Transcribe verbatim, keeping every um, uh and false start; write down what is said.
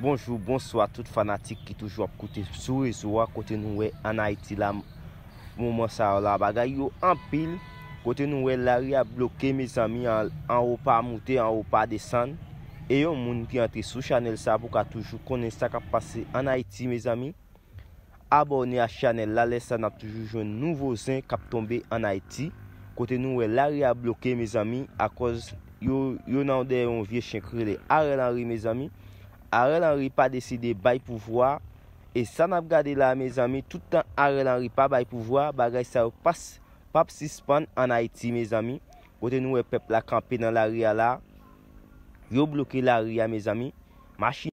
Bonjou, bonswa tout fanatik ki toujou ap koute sou rezo a. Kote nou wè ann Ayiti la, moman sa yo la, bagay yo anpil. Kote nou wè lari a bloke, mezanmi, an, anwo pa moute, anwo pa desann. E yon moun ki antre sou chanèl sa pou ka toujou konnen sa k ap pase ann Ayiti, mezanmi. Abòne a chanèl la, lè sa n ap toujou jwenn nouvo zen k ap tonbe ann Ayiti. Kote nou wè lari a bloke, mezanmi, akòz yo, yo nan dèyè yon vye chen k rele Ariel Henry, mezanmi. Ariel Henry pa deside bay pouvwa. E sa n ap gade la, mezanmi, tout tan Ariel Henry pa bay pouvwa, bagay sa yo pas, p ap sispann ann Ayiti, mezanmi. Kote nou wè pèp la kanpe nan lari a la, yo bloke lari a, mezanmi. Machin